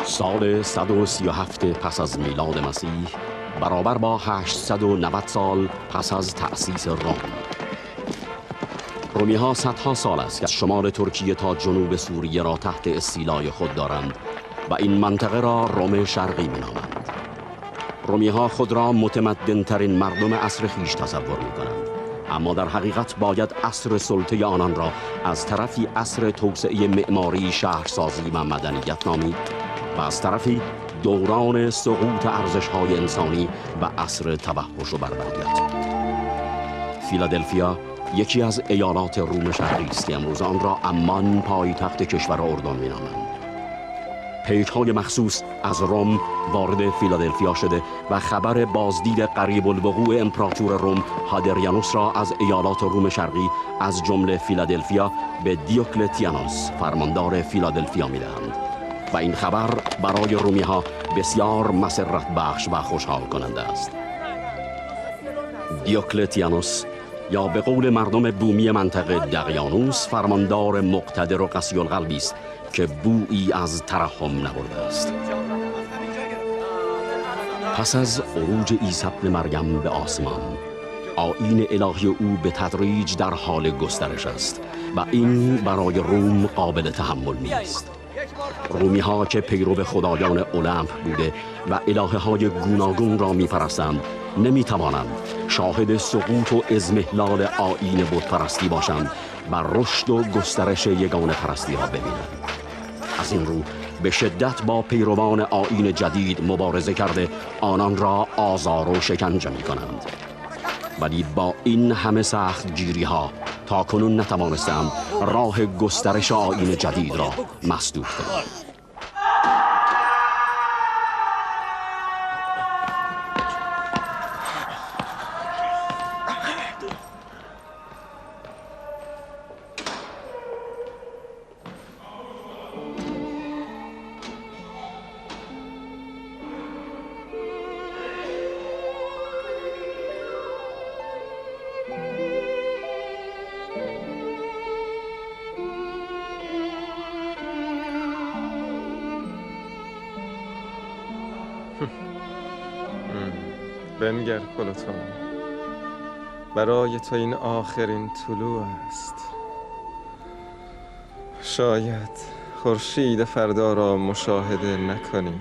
سال 137 پس از میلاد مسیح، برابر با 890 سال پس از تأسیس روم. رومی ها صدها سال است که از شمال ترکیه تا جنوب سوریه را تحت استیلای خود دارند و این منطقه را روم شرقی می نامند. رومی ها خود را متمدن ترین مردم عصر خویش تصور می کنند، اما در حقیقت باید عصر سلطه آنان را از طرفی عصر توسعه معماری، شهرسازی و مدنیت نامید و از طرفی دوران سقوط ارزش‌های انسانی و عصر توحش و بربریت. فیلادلفیا یکی از ایالات روم شرقی است که امروز آن را عمان، پایتخت کشور اردن می‌نامند. پیک‌های مخصوص از روم وارد فیلادلفیا شده و خبر بازدید قریب الوقوع امپراتور روم هادریانوس را از ایالات روم شرقی از جمله فیلادلفیا به دیوکلتیانوس، فرماندار فیلادلفیا، می‌دهند و این خبر برای رومی‌ها بسیار مسرت بخش و خوشحال کننده است. دیوکلتیانوس یا به قول مردم بومی منطقه دقیانوس، فرماندار مقتدر و قسی القلبی است که بویی از ترحم نبرده است. پس از عروج عیسی ابن مریم به آسمان، آیین الهی او به تدریج در حال گسترش است و این برای روم قابل تحمل نیست. رومی ها که پیرو خدایان المپ بوده و الهه های گوناگون را میپرستند، نمیتوانند شاهد سقوط و اضمحلال آیین بت پرستی باشند و رشد و گسترش یگانه پرستی را ببینند. از این رو به شدت با پیروان آیین جدید مبارزه کرده آنان را آزار و شکنجه می کنند. ولی با این همه سخت گیری ها تا کنون نتوانستند راه گسترش آیین جدید را مسدود کنند. بنگر پلوتون، برای تو این آخرین طلوع است. شاید خورشید فردا را مشاهده نکنی.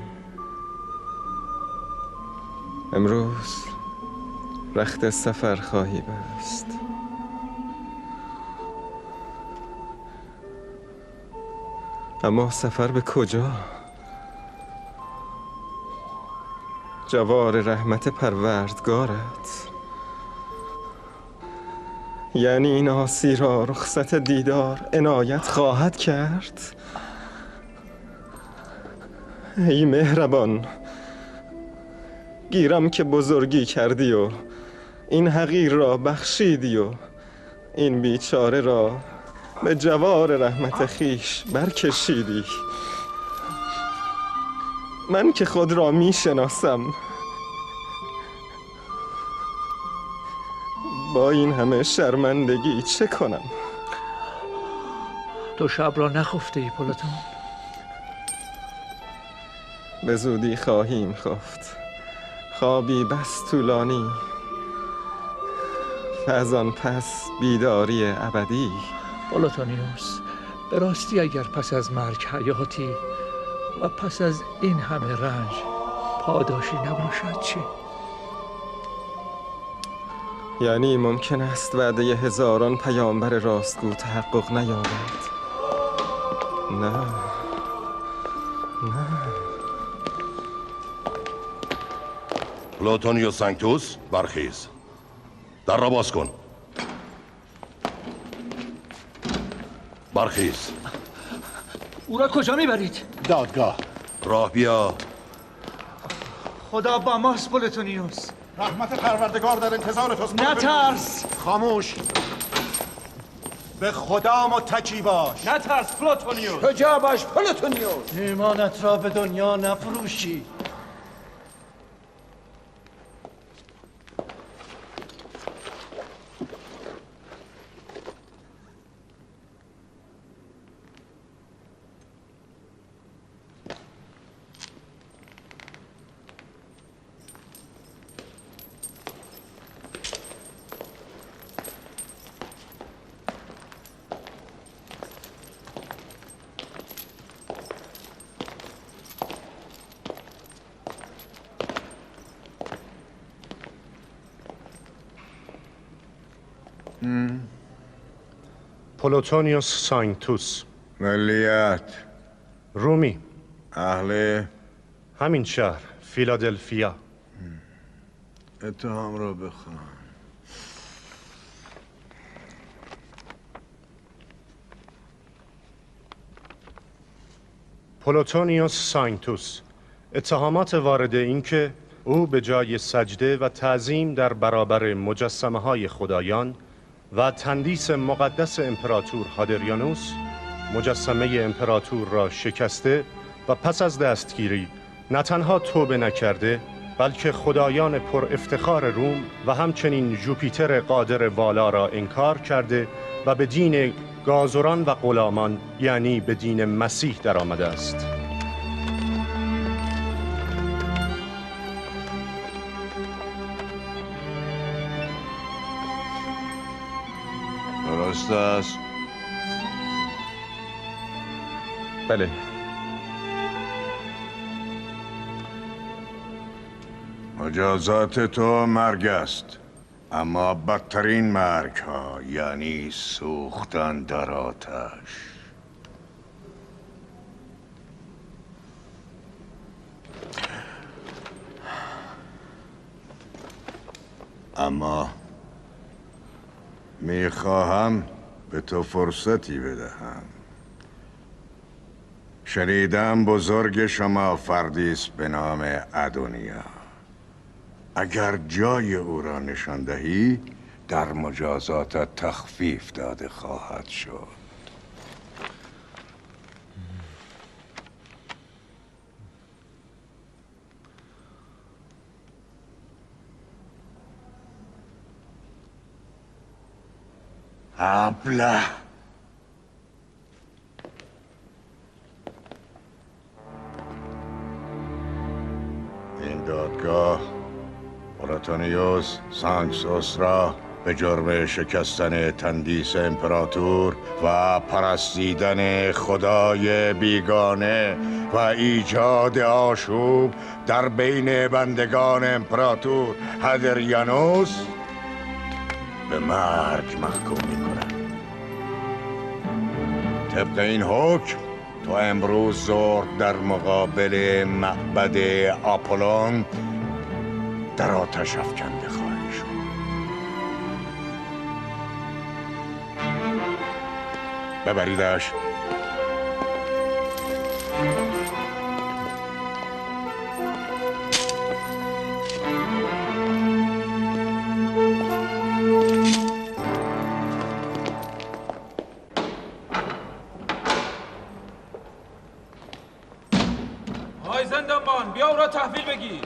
امروز رخت سفر خواهی بست. اما سفر به کجا؟ جوار رحمت پروردگارت، یعنی این آسی را رخصت دیدار عنایت خواهد کرد؟ ای مهربان، گیرم که بزرگی کردی و این حقیر را بخشیدی و این بیچاره را به جوار رحمت خیش برکشیدی. من که خود را می شناسم، با این همه شرمندگی چه کنم؟ تو شب را نخفته ای پلوتون؟ به زودی خواهیم خفت، خوابی بس طولانی و از آن پس بیداری ابدی. پلوتونیوس، به راستی اگر پس از مرگ حیاتی و پس از این همه رنج پاداشی نباشد چه؟ یعنی ممکن است وعده هزاران پیامبر راستگو تحقق نیابد؟ نه نه. پلوتونیوس سانکتوس، برخیز، در را باز کن. برخیز. او را کجا میبرید؟ دادگاه. راه بیا. خدا با ماست پلوتونیوس. رحمت پروردگار در انتظار توست. نترس. خاموش. به خدا متکی باش. نترس پلوتونیوس. کجا باش پلوتونیوس. ایمانت را به دنیا نفروشی. پلوتونیوس سانکتوس. ملیت رومی. اهل همین شهر فیلادلفیا. اتهام را بخوان. پلوتونیوس سانکتوس، اتهامات وارد این که او به جای سجده و تعظیم در برابر مجسمه های خدایان و تندیس مقدس امپراتور هادریانوس، مجسمه امپراتور را شکسته و پس از دستگیری نه تنها توبه نکرده بلکه خدایان پر افتخار روم و همچنین جوپیتر قادر والا را انکار کرده و به دین گازران و غلامان، یعنی به دین مسیح در آمده است. درست است؟ بله. مجازات تو مرگ است، اما بدترین مرگ ها، یعنی سوختن در آتش. اما میخواهم به تو فرصتی بدهم. شنیدم بزرگ شما فردی است به نام ادونیا. اگر جای او را نشان دهی در مجازاتت تخفیف داده خواهد شد. ابله! این دادگاه پولوتونیوس سانکسوس را به جرم شکستن تندیس امپراتور و پرستیدن خدای بیگانه و ایجاد آشوب در بین بندگان امپراتور هدریانوس به مرگ محکوم می‌کند. طبق این حکم تو امروز ظهر در مقابل معبد آپولون در آتش افکنده خواهی شد. ببریدش. آی زندانبان، بیا او را تحویل بگیر.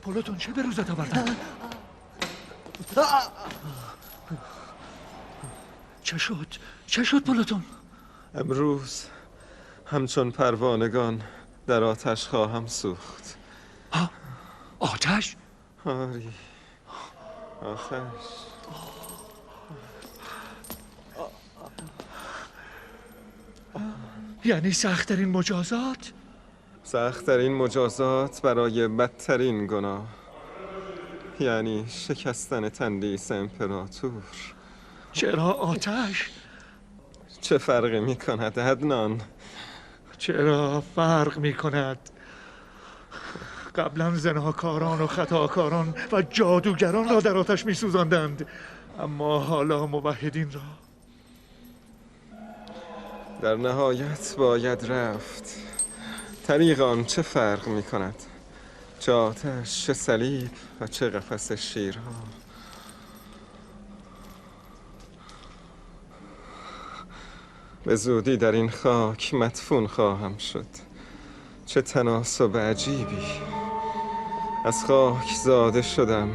پولوتون چه به روزت آوردن؟ چه شد؟ چه شد پولوتون؟ امروز همچون پروانگان در آتش خواهم سوخت. آتش؟ آری، آتش. یعنی سخت‌ترین مجازات؟ سخت‌ترین مجازات برای بدترین گناه، یعنی شکستن تندیس امپراتور. چرا آتش؟ چه فرقی میکند عدنان؟ چرا فرق میکند؟ قبلا زناکاران و خطاکاران و جادوگران را در آتش میسوزاندند، اما حالا موحدین را. در نهایت باید رفت. طریق آن چه فرق می کند؟ چه آتش، چه صلیب و چه قفس شیرها. به زودی در این خاک مدفون خواهم شد. چه تناسب عجیبی! از خاک زاده شدم،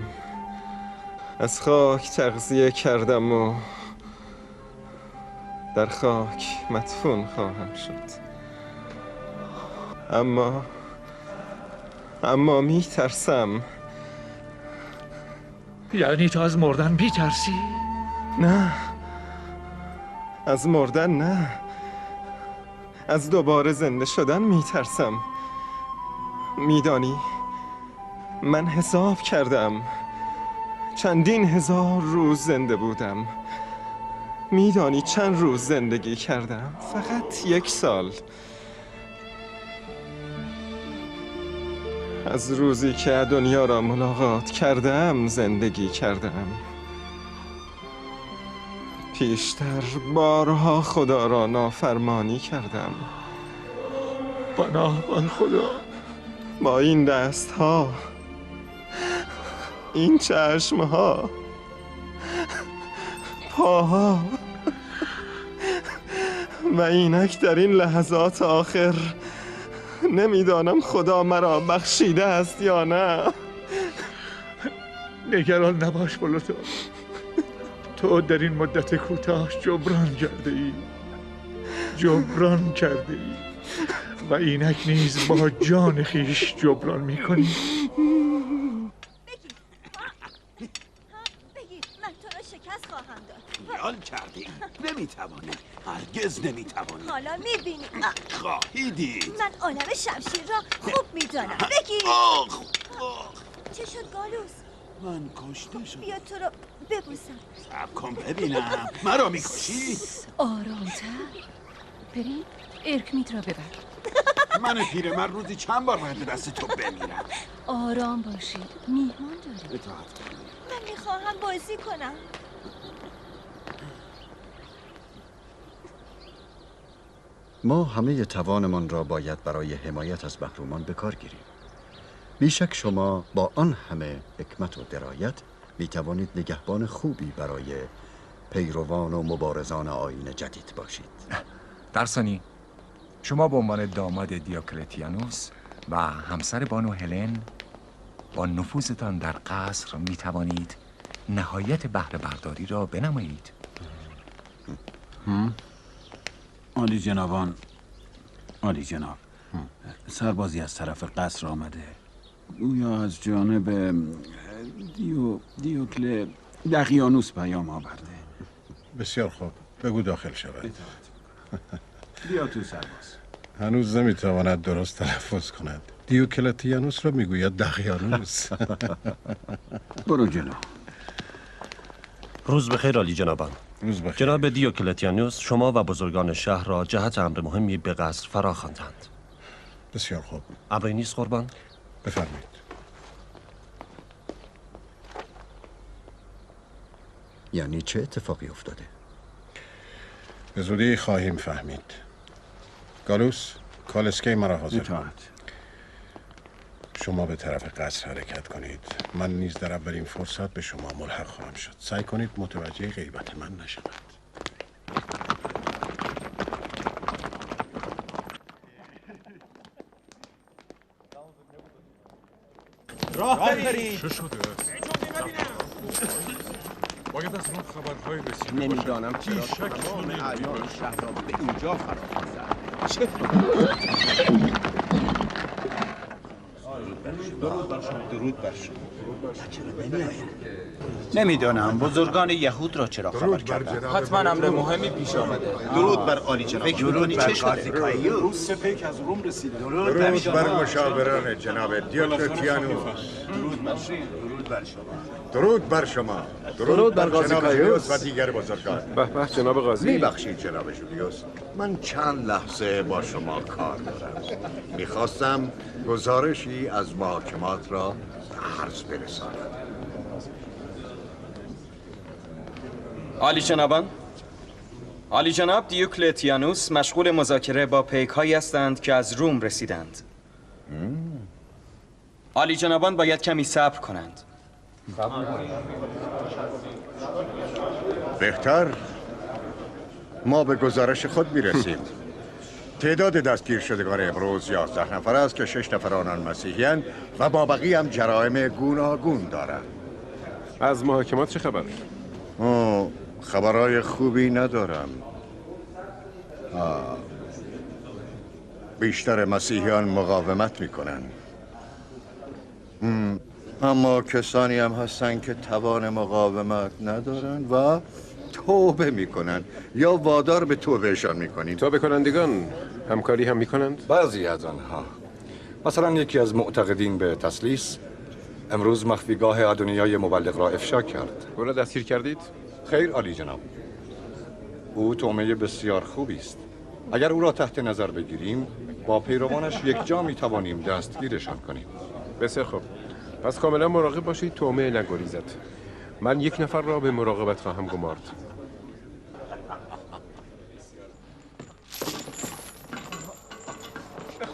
از خاک تغذیه کردم و در خاک مدفون خواهم شد. اما می ترسم. یعنی تو از مردن می ترسی؟ نه، از مردن نه، از دوباره زنده شدن می ترسم. میدانی من حساب کردم، چندین هزار روز زنده بودم. میدانی چند روز زندگی کردم؟ فقط 1 سال. از روزی که دنیا را ملاقات کردم زندگی کردم. پیشتر بارها خدا را نافرمانی کردم. پناه بر خدا. با این دست ها، این چشم ها، پاها و اینک در این لحظات آخر نمیدانم خدا مرا بخشیده است یا نه. نگران نباش بلوتو، تو در این مدت کوتاه جبران کرده ای، جبران کرده ای و اینک نیز با جان خویش جبران میکنی. بگیر، من تو را شکست خواهم داد. خیال کردی نمیتوانی، هرگز نمیتوانی. حالا میبینی، خواهی دید. من عالم شمشیر را خوب میدانم. بگیر. آخ آخ، چه شد گالوس؟ من کشته شدم. بیا تو رو ببوسم. صبر کن ببینم، مرا میکشی؟ آرامتر پرین، ارکمیت را ببر. من پیرمرد روزی چند بار باید به دست تو بمیرم؟ آرام باشید، میهمان داریم. اطاعت کنید. من میخواهم بازی کنم. ما همه توانمان را باید برای حمایت از محرومان به کار گیریم. بیشک شما با آن همه حکمت و درایت می توانید نگهبان خوبی برای پیروان و مبارزان آیین جدید باشید. درسانی، شما به عنوان داماد دیوکلتیانوس و همسر بانو هلن با نفوذتان در قصر می توانید نهایت بهره برداری را بنمایید. عالی جنابان، عالی جناب، سربازی از طرف قصر آمده، گویا از جانب دیوکل دقیانوس پیام آورده. بسیار خوب، بگو داخل شود. بیا تو سرباز. هنوز نمیتواند درست تلفظ کند. دیوکلتیانوس را میگوید دقیانوس. برو جلو. روز بخیر عالی جنابان. روز بخیر. جناب دیوکلتیانوس شما و بزرگان شهر را جهت امر مهمی به قصر فرا خواندند. بسیار خوب. امری نیست قربان؟ بفرمایید. یعنی چه اتفاقی افتاده؟ به زودی خواهیم فهمید. گالوس، کالسکه مرا حاضر کن. شما به طرف قصر حرکت کنید. من نیز در اولین فرصت به شما ملحق خواهم شد. سعی کنید متوجه غیبت من نشود. راه برید. چه شده؟ باید از اون خبرهای رسیده. نمیدانم چرا تمام اعیان شهر را به اینجا فرا چه. درود بر شما. درود بر شما. نمیدانم بزرگان یهود را چرا خبر کردند. حتما امر مهمی پیش آمده. درود بر عالی جناب. فکر می‌کنی چه شده؟ روز سپیک از روم رسیده. درود بر مشاوران جناب دیوکلتیانوس. درود بر شما. درود بر شما. درود بر شما. درود بر قاضی کایوس و دیگر بزرگان. به به جناب قاضی. میبخشید جناب جولیوس، من چند لحظه با شما کار دارم. میخواستم گزارشی از محاکمات را عرض برسانم. عالی جنابان، عالی جناب دیوکلتیانوس مشغول مذاکره با پیک‌هایی هستند که از روم رسیدند. عالی جنابان باید کمی صبر کنند. بهتر ما به گزارش خود میرسیم. تعداد دستگیر شدگان امروز 11 نفر است که 6 نفر آنان مسیحیان و با بقیه هم جرائم گوناگون دارند. از محاکمات چه خبر؟ خبرهای خوبی ندارم. بیشتر مسیحیان مقاومت میکنن، اما کسانی هم هستن که توان مقاومت ندارن و توبه میکنن یا وادار به توبهشان میکنیم. توبه کنندگان همکاری هم میکنند؟ بعضی از آنها، مثلا یکی از معتقدین به تثلیث امروز مخفیگاه ادونیای مبلغ را افشا کرد. او را دستگیر کردید؟ خیر عالی جناب. او طعمه بسیار خوبی است. اگر او را تحت نظر بگیریم با پیروانش یک جا می توانیم دستگیرشان کنیم. بسیار خوب. پس کاملا مراقب باشید طعمه نگریزد. من یک نفر را به مراقبت خواهم گمارد.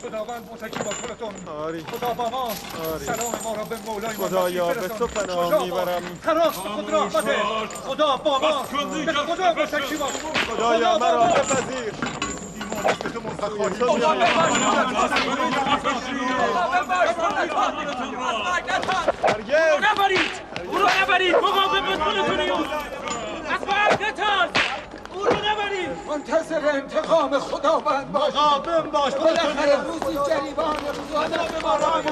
خداوند متکی با خودتون. خدا با ماست. سلام ما را به مولای ما. خدایا به تو پناه میبرم. تراست خود را بده. خدا با ماست. به خدا متکی باش. خدایا مرا بپذیر. نبرید او را، نبرید. مقاوم خودتون از مرگ نترس. او را نبرید. منتظر انتقام خداوند باش. مقاوم باش. بالاخره روزی جریبان خدا ما را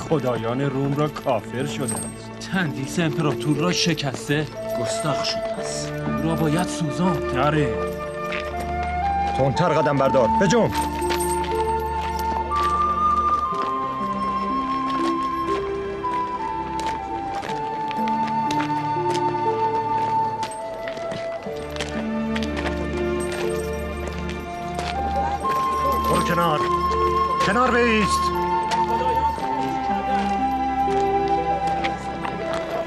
خدایان روم را کافر شده است. تندیس امپراتور را شکسته. گستاخ شده است. او را باید سوزاند. آره. تندتر قدم بردار. بجنب. برو کنار. کنار بایست.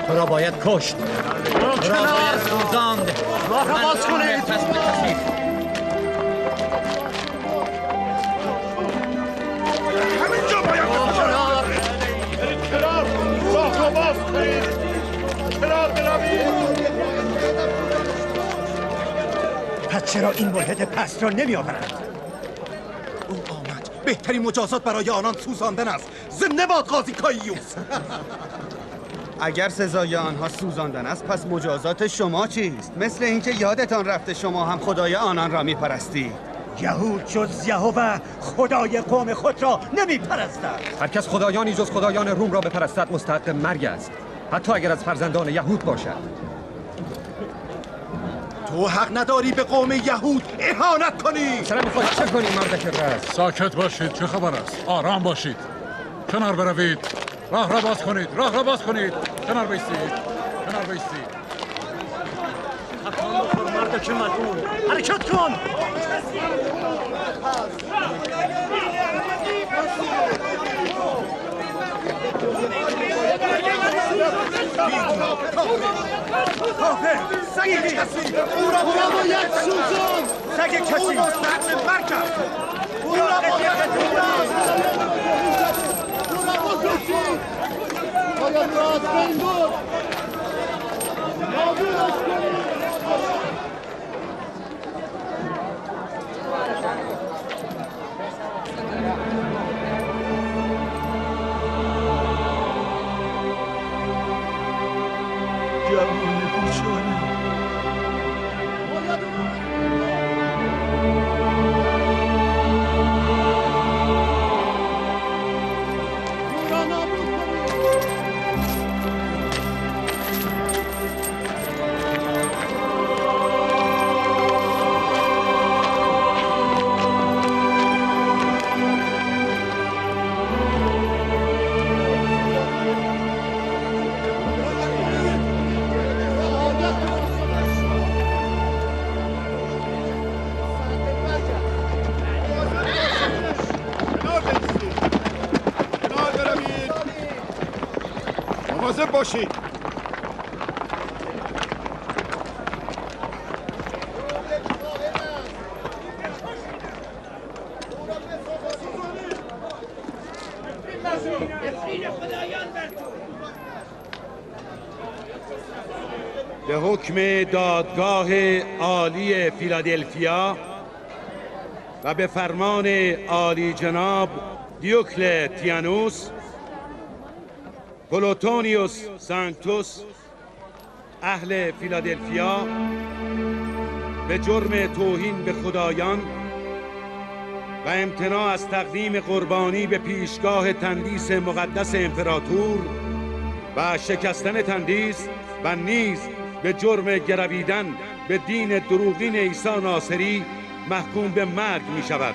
تو را باید کشت. تو را باید سوزاند. راه را باز کنید. همینجا باید کنار. کنار. راه را باز کنید. کنار بروید. پس چرا این ملحد پست را نمی آورند؟ او آمد. بهترین مجازات برای آنان سوزاندن است. زنده باد قاضی کاییوس. اگر سزای آنها سوزاندن است پس مجازات شما چیست؟ مثل اینکه یادتان رفته شما هم خدای آنان را میپرستید. یهود جز یهوه خدای قوم خود را نمیپرستد. هر کس خدایانی جز خدایان روم را بپرستد مستحق مرگ است، حتی اگر از فرزندان یهود باشد. تو حق نداری به قوم یهود اهانت کنی. چرا میخوای چه کنی مردک رز؟ ساکت باشید. چه خبر است؟ آرام باشید. کنار بروید. راه را باز کنید. راه را باز کنید. کنار بایستید. کنار بایستید. تکان بخور مردک ملعون. حرکت کن. کافر، سگ کسی، او را باید سوزاند. سگ کسی، او مستحق مرگ است. او را باید سوزاند. باید را از بین برد. نابودش کنید. جوان بیچاره. باید مواظب باشید. به حکم دادگاه عالی فیلادلفیا و به فرمان عالی جناب دیوکلتیانوس پلوتونیوس سانکتوس اهل فیلادلفیا به جرم توهین به خدایان و امتناع از تقدیم قربانی به پیشگاه تندیس مقدس امپراتور و شکستن تندیس و نیز به جرم گرویدن به دین دروغین عیسی ناصری محکوم به مرگ می شود.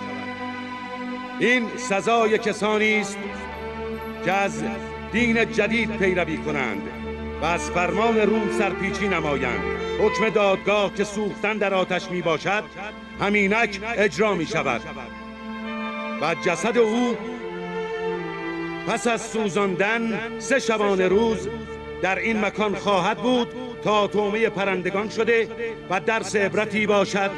این سزای کسانی است که از دین جدید پیروی کنند و از فرمان روم سرپیچی نمایند. حکم دادگاه که سوختن در آتش می باشد همینک اجرا می شود و جسد او پس از سوزاندن 3 شبانه روز در این مکان خواهد بود تا طعمه پرندگان شده و درس عبرتی باشد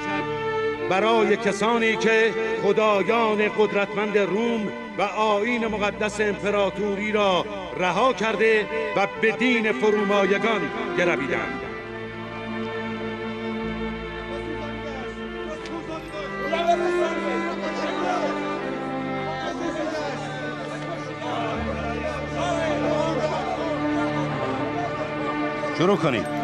برای کسانی که خدایان قدرتمند روم و آیین مقدس امپراتوری را رها کرده و به دین فرومایگان گرویدند. شروع کنید.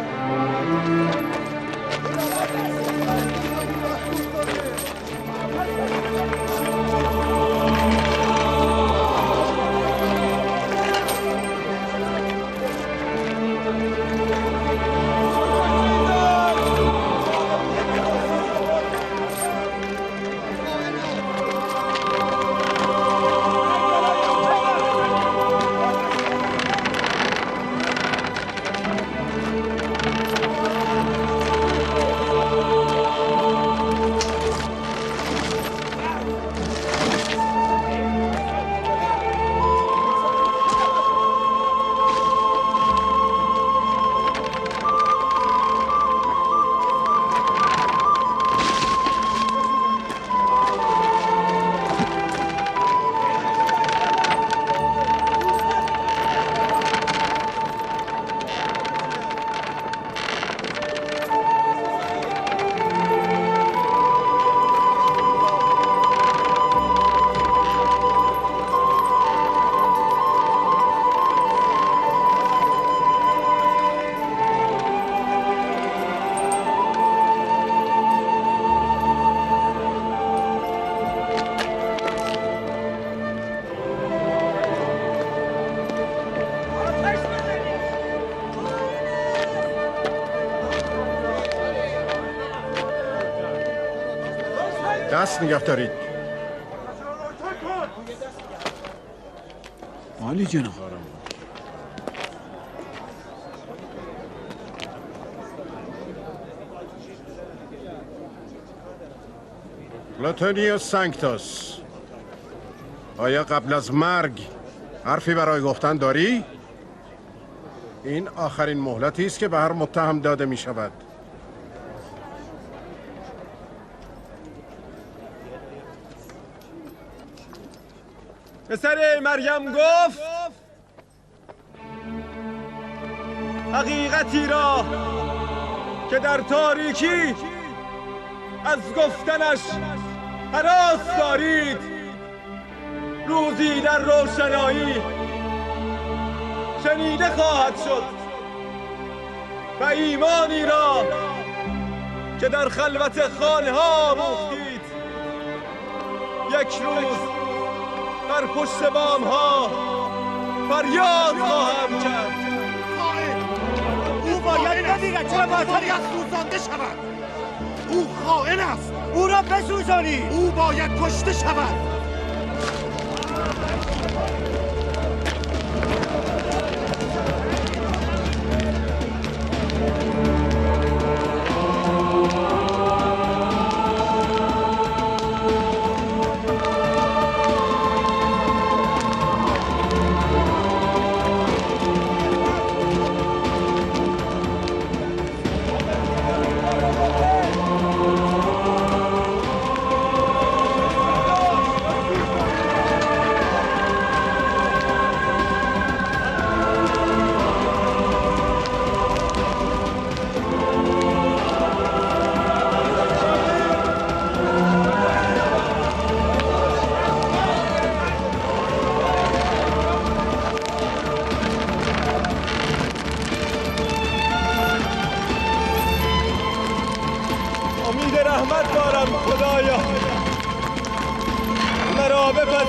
دست نگه دارید. عالی جناب. پلوتونیوس سانکتوس، آیا قبل از مرگ حرفی برای گفتن داری؟ این آخرین مهلتی است که به هر متهم داده می شود. پسر مریم گفت حقیقتی را که در تاریکی از گفتنش هراس دارید روزی در روشنایی شنیده خواهد شد و ایمانی را که در خلوت خانه ها آموختید یک روز بر پشت بام ها فریاد خواهم کرد. خائن! او باید بمیرد. چرا باید سوزانده شود؟ او خائن است. او را بسوزانید. او باید کشته شود.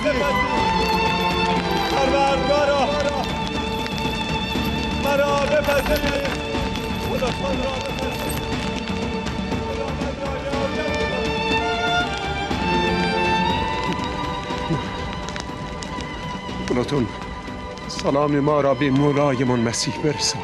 بپذیر. پروردگارا مرا بپذیر. خدا را بپذیر. خداوند را یاریت کن. پلاتون، سلام ما را به مولایمان مسیح برسان.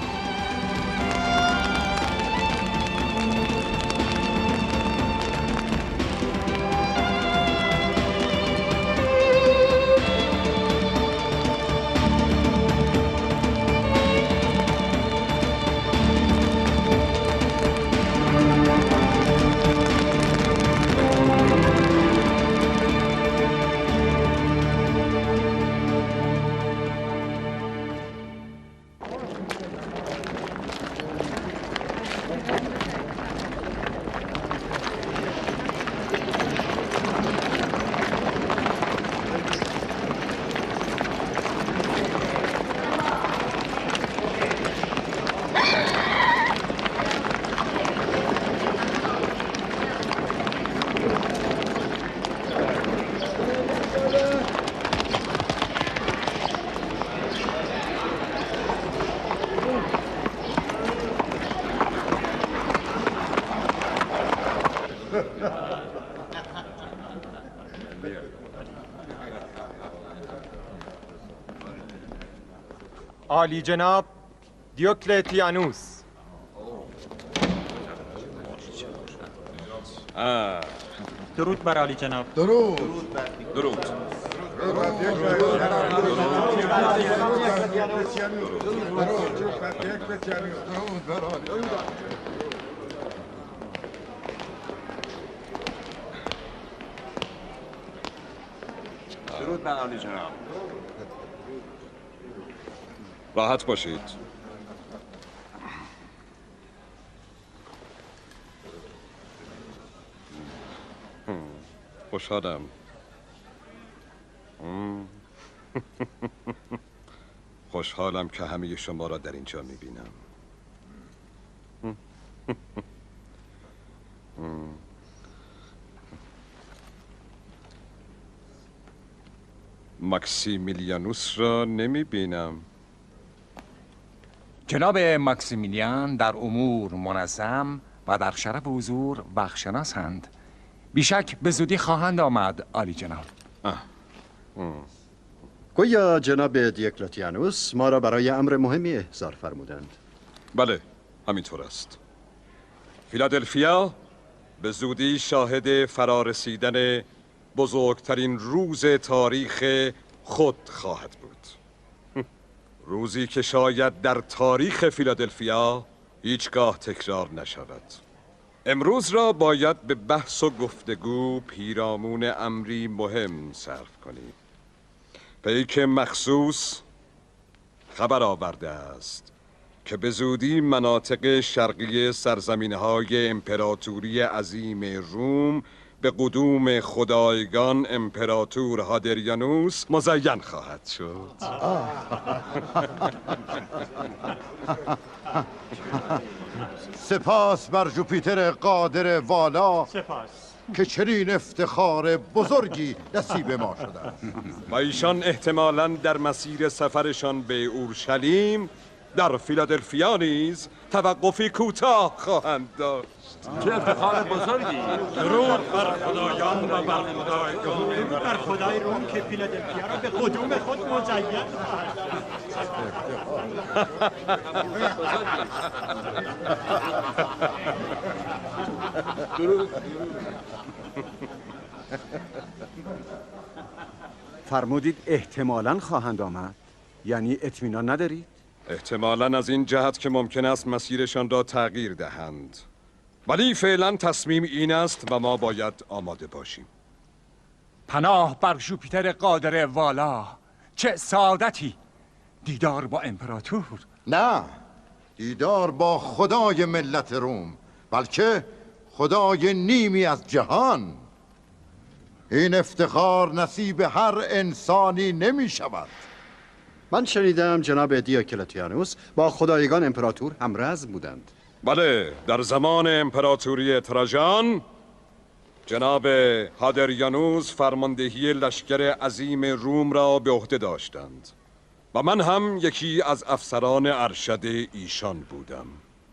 عالی جناب دیوکلتیانوس. درود بر عالی جناب. درود. درود. درود بر عالی جناب. راحت باشید. خوشحالم. خوشحالم که همه شما را در اینجا میبینم. ماکسیمیلیانوس را نمیبینم. جناب ماکسیمیلیان در امور منظم و در شرف حضور وقت‌شناسند. بیشک به زودی خواهند آمد عالی جناب. گویا جناب دیوکلتیانوس ما را برای امر مهمی احضار فرمودند. بله، همینطور است. فیلادلفیا به زودی شاهد فرارسیدن بزرگترین روز تاریخ خود خواهد بود. روزی که شاید در تاریخ فیلادلفیا هیچگاه تکرار نشود. امروز را باید به بحث و گفتگو پیرامون امری مهم صرف کنیم. پیک مخصوص خبر آورده است که به زودی مناطق شرقی سرزمین‌های امپراتوری عظیم روم به قدوم خدایگان امپراتور هادریانوس مزین خواهد شد. سپاس بر جوپیتر قادر والا. سپاس که چنین افتخار بزرگی نصیب ما شده است. و ایشان احتمالاً در مسیر سفرشان به اورشلیم در فیلادلفیا نیز توقفی کوتاه خواهند داشت. چه افتخار بزرگی! درود بر خدایان و بر خدایگان. درود بر خدای روم که فیلادلفیا را به قدوم خود مزین خواهد. درود. فرمودید احتمالاً خواهند آمد، یعنی اطمینان ندارید؟ احتمالاً از این جهت که ممکن است مسیرشان را تغییر دهند، ولی فعلا تصمیم این است و ما باید آماده باشیم. پناه بر جوپیتر قادر والا. چه سعادتی! دیدار با امپراتور. نه، دیدار با خدای ملت روم، بلکه خدای نیمی از جهان. این افتخار نصیب هر انسانی نمی شود. من شنیدم جناب دیوکلتیانوس با خدایگان امپراتور همرزم بودند. بله، در زمان امپراتوری تراژان جناب هادریانوس فرماندهی لشکر عظیم روم را به عهده داشتند و من هم یکی از افسران ارشد ایشان بودم.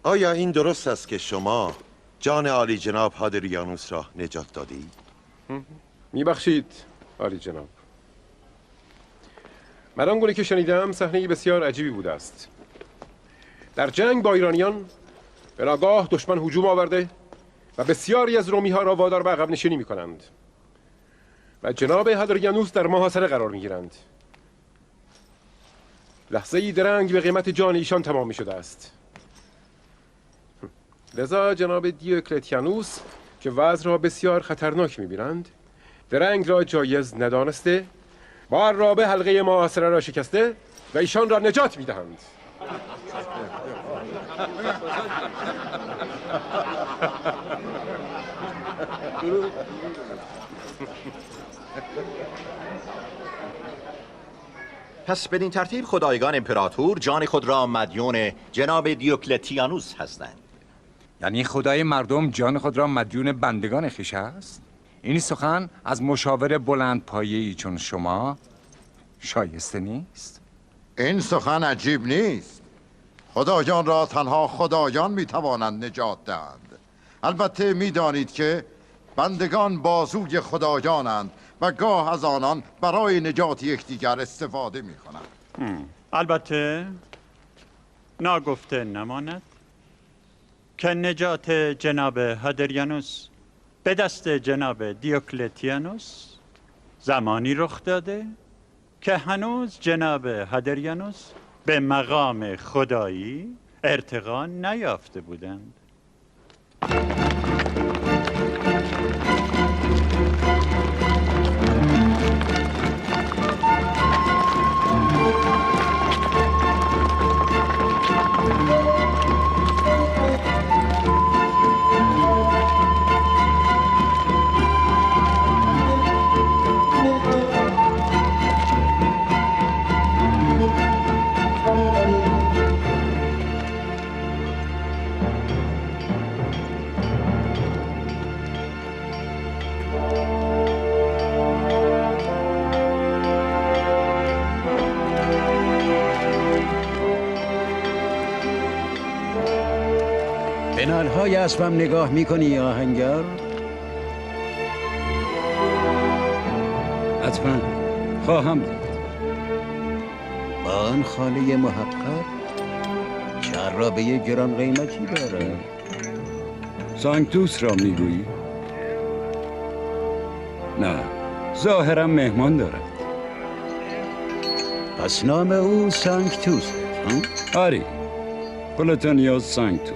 آیا این درست است که شما جان عالی جناب هادریانوس را نجات دادید؟ میبخشید عالی جناب، من آنگونه که شنیدم صحنه‌ای بسیار عجیبی بوده است. در جنگ با ایرانیان به ناگاه دشمن هجوم آورده و بسیاری از رومی ها را وادار به عقب نشینی می کنند و جناب هادریانوس در محاصره قرار می گیرند. لحظه ای درنگ به قیمت جان ایشان تمام می شده است. لذا جناب دیوکلتیانوس که وضع را بسیار خطرناک می بینند، درنگ را جایز ندانسته با عرابه حلقه محاصره را شکسته و ایشان را نجات می دهند. پس بدین ترتیب خدایگان امپراتور جان خود را مدیون جناب دیوکلتیانوس هستند. یعنی خدای مردم جان خود را مدیون بندگان خویش است؟ این سخن از مشاور بلند پایه‌ای چون شما شایسته نیست؟ این سخن عجیب نیست. خدایان را تنها خدایان میتوانند نجات دهند. البته میدانید که بندگان بازوی خدایانند و گاه از آنان برای نجات یکدیگر استفاده میکنند. البته ناگفته نماند که نجات جناب هادریانوس به دست جناب دیوکلتیانوس زمانی رخ داده که هنوز جناب هادریانوس به مقام خدایی ارتقا نیافته بودند. به نعل‌های اسبم نگاه میکنی آهنگر؟ حتما خواهم دید. با آن خاله محقر چه عرابه گران قیمتی دارد. سانکتوس را میگویی؟ نه، ظاهرا مهمان دارد. پس نام او سانکتوس است؟ آری، پلوتونیوس سانکتوس.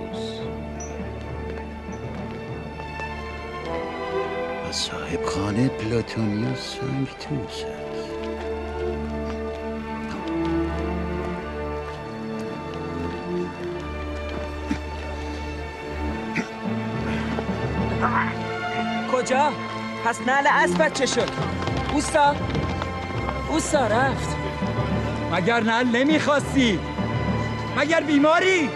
صاحب خانه پلوتونیوس سانکتوس است. کجا؟ پس نعل اسبت چه شد؟ اوستا؟ اوستا رفت. مگر نعل نمیخواستی؟ مگر بیماری؟